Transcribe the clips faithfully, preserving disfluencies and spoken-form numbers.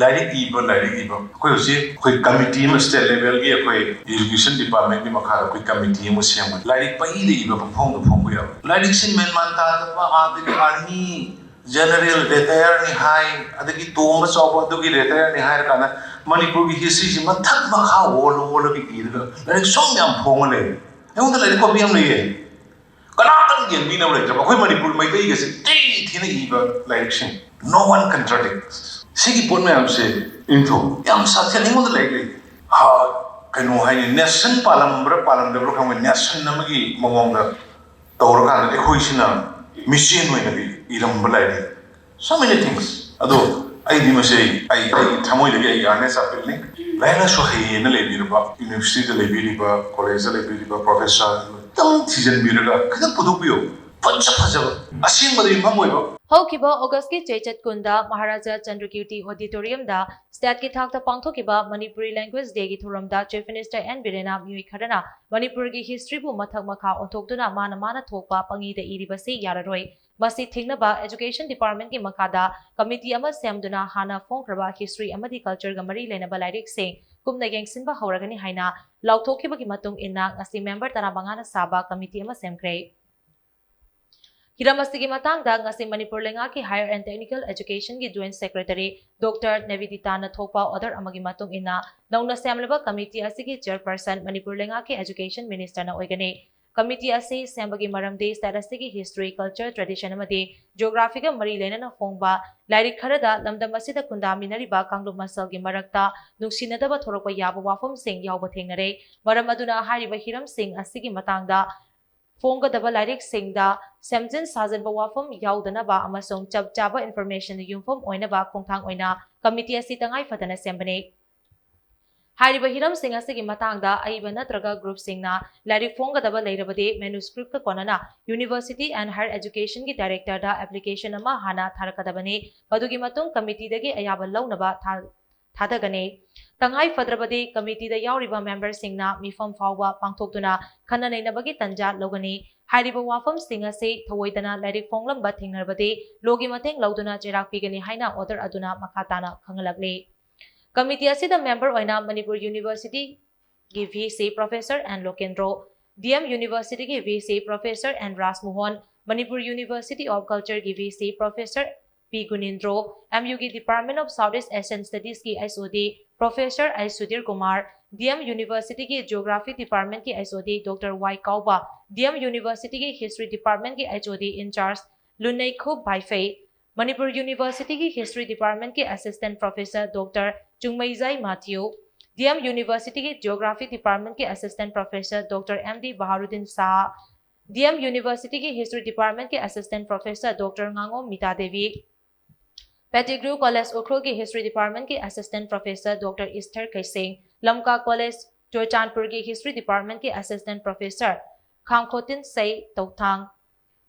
ꯂꯥꯏꯔꯤꯛ ꯏꯕ, ꯂꯥꯏꯔꯤꯛ ꯏꯕ꯫ ꯑꯩꯈꯣꯏ ꯍꯧꯖꯤꯛ ꯑꯩꯈꯣꯏ ꯀꯃꯤꯇꯤ ꯑꯃ, state levelꯒꯤ ꯑꯩꯈꯣꯏ education departmentꯀꯤ ꯃꯈꯥꯗ ꯑꯩꯈꯣꯏ ꯀꯃꯤꯇꯤ ꯑꯃ ꯁꯦꯝꯕ꯫ ꯂꯥꯏꯔꯤꯛ ꯄꯪꯏꯗ ꯏꯕ, ꯄꯪꯐꯣꯡꯗ ꯐꯣꯡꯕ ꯌꯥꯕ꯫ ꯂꯥꯏꯔꯤꯛꯁꯤ ꯃꯦꯟꯃꯥꯟ ꯇꯥꯗꯕ, ꯑꯥꯗꯒꯤ army general retireꯅꯤ ꯍꯥꯏ, ꯑꯗꯒꯤ ꯇꯣꯡꯕ ꯆꯥꯎꯕ ꯑꯗꯨꯒꯤ retireꯅꯤ ꯍꯥꯏꯔꯀꯥꯟꯗ ꯃꯅꯤꯄꯨꯔꯒꯤ historyꯁꯤ ꯃꯊꯛ ꯃꯈꯥ ꯑꯣꯜꯂ ꯑꯣꯜꯂꯒ ꯏꯔꯒ ꯂꯥꯏꯔꯤꯛ ꯁꯨꯝ ꯌꯥꯝ ꯐꯣꯡꯉ ꯂꯩ꯫ ꯑꯩꯉꯣꯟꯗ ꯂꯥꯏꯔꯤꯛ copy ꯑꯃ ꯂꯩꯌꯦ꯫ ꯀꯅꯥꯝꯇꯅ ꯌꯦꯡꯕꯤꯅꯕ ꯂꯩꯇ꯭ꯔꯕ ꯑꯩꯈꯣꯏ ꯃꯅꯤꯄꯨꯔ ꯃꯩꯇꯩꯒꯁꯦ ꯊꯤ ꯊꯤꯅ ꯏꯕ ꯂꯥꯏꯔꯤꯛꯁꯤꯡ꯫ No one contradict꯫ ꯁꯤꯒꯤ ꯄꯣꯠ ꯃꯌꯥꯝꯁꯦ ꯏꯟꯊꯣꯛ ꯌꯥꯝ ꯁꯥꯊꯤꯅ ꯑꯩꯉꯣꯟꯗ ꯂꯥꯏꯔꯤꯛ ꯂꯩ꯫ ꯍꯥ, ꯀꯩꯅꯣ ꯍꯥꯏꯅꯤ, nation ꯄꯥꯜꯂꯝꯕ꯭ꯔꯥ ꯄꯥꯜꯂꯝꯗꯕ꯭ꯔꯥ ꯈꯪꯕ, nation ꯑꯃꯒꯤ ꯃꯑꯣꯡꯗ ꯇꯧꯔꯀꯥꯟꯗ ꯑꯩꯈꯣꯏꯁꯤꯅ ꯃꯤꯆꯦꯟ ꯑꯣꯏꯅ ꯏꯔꯝꯕ ꯂꯥꯏꯔꯤꯛ꯫ So many things꯫ ꯑꯗꯣ ꯑꯩꯗꯤ ꯃꯁꯤ ꯑꯩ ꯑꯩ ꯊꯃꯣꯏꯗꯒꯤ ꯑꯩ earnest appealꯅꯤ꯫ ꯂꯥꯏꯔꯤꯛ ꯂꯥꯏꯁꯨ ꯍꯩꯌꯦꯅ ꯂꯩꯕꯤꯔꯕ, universityꯗ ꯂꯩꯕꯤꯔꯤꯕ, collegeꯇ ꯂꯩꯕꯤꯔꯤꯕ professor ꯈꯤꯇꯪ ꯊꯤꯖꯤꯟꯕꯤꯔꯒ ꯈꯤꯇꯪ ꯄꯨꯊꯣꯛꯄꯤꯌꯣ꯫ ꯐꯖ ꯐꯖꯕ, ꯑꯁꯦꯡꯕꯗ ꯌꯨꯝꯐꯝ ꯑꯣꯏꯕ꯫ ꯍꯧꯈꯤꯕ Augustꯀꯤ ꯆꯩꯆꯠ ꯀꯨꯟꯗ ꯃꯍꯥꯔꯥꯖꯥ ꯆꯟꯗ꯭ꯔꯀꯤꯔꯇꯤ Auditoriumꯗ stateꯀꯤ ꯊꯥꯛꯇ ꯄꯥꯡꯊꯣꯛꯈꯤꯕ Manipuri Language Dayꯒꯤ ꯊꯧꯔꯝꯗ Chief Minister N ꯕꯤꯔꯦꯟꯅ ꯃꯤꯑꯣꯏ ꯈꯔꯅ ꯃꯅꯤꯄꯨꯔꯒꯤ historyꯕꯨ ꯃꯊꯛ ꯃꯈꯥ ꯑꯣꯟꯊꯣꯛꯇꯨꯅ ꯃꯥꯅ ꯃꯥꯅ ꯊꯣꯛꯄ ꯄꯪꯏꯗ ꯏꯔꯤꯕꯁꯤ ꯌꯥꯔꯔꯣꯏ꯫ ꯃꯁꯤ ꯊꯤꯡꯅꯕ education departmentꯀꯤ ꯃꯈꯥꯗ committee ꯑꯃ ꯁꯦꯝꯗꯨꯅ ꯍꯥꯟꯅ ꯐꯣꯡꯈ꯭ꯔꯕ history ꯑꯃꯗꯤ cultureꯒ ꯃꯔꯤ ꯂꯩꯅꯕ ꯂꯥꯏꯔꯤꯛꯁꯤꯡ ꯀꯨꯞꯅ ꯌꯦꯡꯁꯤꯟꯕ ꯍꯧꯔꯒꯅꯤ ꯍꯥꯏꯅ ꯂꯥꯎꯊꯣꯛꯈꯤꯕꯒꯤ ꯃꯇꯨꯡ ꯏꯟꯅ ꯉꯁꯤ member ꯇꯔꯥꯃꯉꯥꯅ ꯁꯥꯕ committee ꯑꯃ ꯁꯦꯝꯈ꯭ꯔꯦ꯫ ꯍꯤꯔꯝ ꯑꯁꯤꯒꯤ ꯃꯇꯥꯡꯗ ꯉꯁꯤ ꯃꯅꯤꯄꯨꯔ ꯂꯩꯉꯥꯛꯀꯤ Higher and Technical Educationꯒꯤ Joint Secretary Doctor ꯅꯦꯕꯤꯗꯤꯇꯥꯅ ꯊꯣꯛꯄ order ꯑꯃꯒꯤ ꯃꯇꯨꯡ ꯏꯟꯅ ꯅꯧꯅ ꯁꯦꯝꯂꯕ committee ꯑꯁꯤꯒꯤ chairperson ꯃꯅꯤꯄꯨꯔ ꯂꯩꯉꯥꯛꯀꯤ education ministerꯅ ꯑꯣꯏꯒꯅꯤ꯫ Committee ꯑꯁꯤ ꯁꯦꯝꯕꯒꯤ ꯃꯔꯝꯗꯤ state ꯑꯁꯤꯒꯤ history, culture, tradition ꯑꯃꯗꯤ geographyꯒ ꯃꯔꯤ ꯂꯩꯅꯅ ꯐꯣꯡꯕ ꯂꯥꯏꯔꯤꯛ ꯈꯔꯗ ꯂꯝꯗꯝ ꯑꯁꯤꯗ ꯈꯨꯟꯗꯥꯃꯤꯟꯅꯔꯤꯕ ꯀꯥꯡꯂꯨꯞ ꯃꯁꯦꯜꯒꯤ ꯃꯔꯛꯇ ꯅꯨꯡꯁꯤꯅꯗꯕ ꯊꯣꯔꯛꯄ ꯌꯥꯕ ꯋꯥꯐꯝꯁꯤꯡ ꯌꯥꯎꯕ ꯊꯦꯡꯅꯔꯦ꯫ ꯃꯔꯝ ꯑꯗꯨꯅ ꯍꯥꯏꯔꯤꯕ ꯍꯤꯔꯝꯁꯤꯡ ꯑꯁꯤꯒꯤ ꯃꯇꯥꯡꯗ ꯐꯣꯡꯒꯗꯕ ꯂꯥꯏꯔꯤꯛꯁꯤꯡꯗ ꯁꯦꯝꯖꯤꯟ ꯁꯥꯖꯤꯟꯕ ꯋꯥꯐꯝ ꯌꯥꯎꯗꯅꯕ ꯑꯃꯁꯨꯡ ꯆꯞ ꯆꯥꯕ informationꯗ ꯌꯨꯝꯐꯝ ꯑꯣꯏꯅꯕ ꯈꯣꯡꯊꯥꯡ ꯑꯣꯏꯅ committee ꯑꯁꯤ ꯇꯉꯥꯏ ꯐꯗꯅ ꯁꯦꯝꯕꯅꯤ꯫ ꯍꯥꯏꯔꯤꯕ ꯍꯤꯔꯝꯁꯤꯡ ꯑꯁꯤꯒꯤ ꯃꯇꯥꯡꯗ ꯑꯏꯕ ꯅꯠꯇ꯭ꯔꯒ groupꯁꯤꯡꯅ ꯂꯥꯏꯔꯤꯛ ꯐꯣꯡꯒꯗꯕ ꯂꯩꯔꯕꯗꯤ manuscriptꯀ ꯀꯣꯟꯅꯅ University and Higher Educationꯒꯤ directorꯗ application ꯑꯃ ꯍꯥꯟꯅ ꯊꯥꯔꯛꯀꯗꯕꯅꯤ꯫ ꯃꯗꯨꯒꯤ ꯃꯇꯨꯡ committeeꯗꯒꯤ ꯑꯌꯥꯕ ꯂꯧꯅꯕ ꯊꯥ-, ꯊꯥꯗꯒꯅꯤ꯫ ꯇꯉꯥꯏ ꯐꯗ꯭ꯔꯕꯗꯤ committee ꯗ ꯌꯥꯎꯔꯤꯕ member ꯁꯤꯡꯅ ꯃꯤꯐꯝ ꯐꯥꯎꯕ ꯄꯥꯡꯊꯣꯛꯇꯨꯅ ꯈꯟꯅ ꯅꯩꯅꯕꯒꯤ ꯇꯥꯟꯖꯥ ꯂꯧꯒꯅꯤ꯫ ꯍꯥꯏꯔꯤꯕ ꯋꯥꯐꯝꯁꯤꯡ ꯑꯁꯤ ꯊꯑꯣꯏꯗꯅ ꯂꯥꯏꯔꯤꯛ ꯐꯣꯡꯂꯝꯕ ꯊꯦꯡꯅꯔꯕꯗꯤ law ꯒꯤ ꯃꯇꯦꯡ ꯂꯧꯗꯨꯅ ꯆꯩꯔꯥꯛ ꯄꯤꯒꯅꯤ ꯍꯥꯏꯅ order ꯑꯗꯨꯅ ꯃꯈꯥ ꯇꯥꯅ ꯈꯪꯍꯜꯂꯛꯂꯤ꯫ Committee ꯑꯁꯤꯗ member ꯑꯣꯏꯅ ꯃꯅꯤꯄꯨꯔ University ꯒꯤ V C Professor N ꯂꯣꯀꯦꯟꯗ꯭ꯔꯣ, D M University ꯒꯤ V C Professor N ꯔꯥꯖꯃꯣꯍꯟ, Manipur University of Culture ꯒꯤ V C Professor P ꯒꯨꯅꯤꯟꯗ꯭ꯔꯣ, M U ꯒꯤ Department of South East Asian Studies ꯀꯤ H O D Professor I Sudhir Kumar, D M University ꯒꯤ Geography Department ꯀꯤ H O D Doctor Y ꯀꯥꯎꯕ, D M University ꯒꯤ History Department ꯀꯤ H O D in charge ꯂꯨꯅꯩꯈꯨꯞ ꯚꯥꯏꯐꯩ, Manipur University ꯒꯤ History Department ꯀꯤ Assistant Professor Doctor ꯆꯨꯡꯃꯩꯖꯥꯏ ꯃꯥꯊꯤꯌꯨ, D M University ꯒꯤ Geography Department ꯀꯤ Assistant Professor Doctor M D ꯕꯍꯥꯔꯨꯗꯤꯟ Shah, D M University ꯒꯤ History Department ꯀꯤ Assistant Professor Doctor ꯉꯥꯉꯣꯝ ꯃꯤꯇꯥ Devi, Pettigrew College ꯎꯈ꯭ꯔꯨꯜꯒꯤ History Department ꯀꯤ Assistant Professor Doctor ꯏꯁꯊꯔ ꯀꯩꯁꯦꯡ, ꯂꯝꯀꯥ College ꯆꯨꯔꯆꯥꯟꯄꯨꯔꯒꯤ History Department ꯀꯤ Assistant Professor ꯈꯥꯡꯈꯣꯇꯤꯟ ꯁꯩ ꯇꯧꯊꯥꯡ,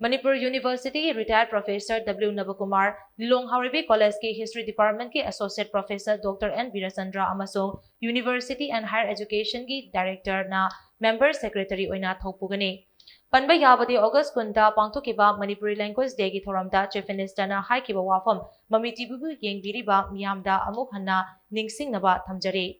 Manipur University ꯒꯤ Retired Professor W ꯅꯕꯀꯨꯃꯥꯔ, ꯂꯤꯂꯣꯡ ꯍꯥꯎꯔꯩꯕꯤ College ꯀꯤ History Department ꯀꯤ Associate Professor Doctor N ꯕꯤꯔꯆꯟꯗ꯭ꯔ ꯑꯃꯁꯨꯡ University and Higher Education ꯒꯤ Director ꯅ Member Secretary ꯑꯣꯏꯅ ꯊꯧꯄꯨꯒꯅꯤ꯫ ꯄꯟꯕ ꯌꯥꯕꯗꯤ, August ꯀꯨꯟꯗ ꯄꯥꯡꯊꯣꯛꯈꯤꯕ Manipuri Language Day ꯒꯤ ꯊꯧꯔꯝꯗ Chief Minister ꯅ ꯍꯥꯏꯈꯤꯕ ꯋꯥꯐꯝ ꯃꯃꯤ ꯇꯤꯚꯤꯕꯨ ꯌꯦꯡꯕꯤꯔꯤꯕ ꯃꯤꯌꯥꯝꯗ ꯑꯃꯨꯛ ꯍꯟꯅ ꯅꯤꯡꯁꯤꯡꯅꯕ ꯊꯝꯖꯔꯤ꯫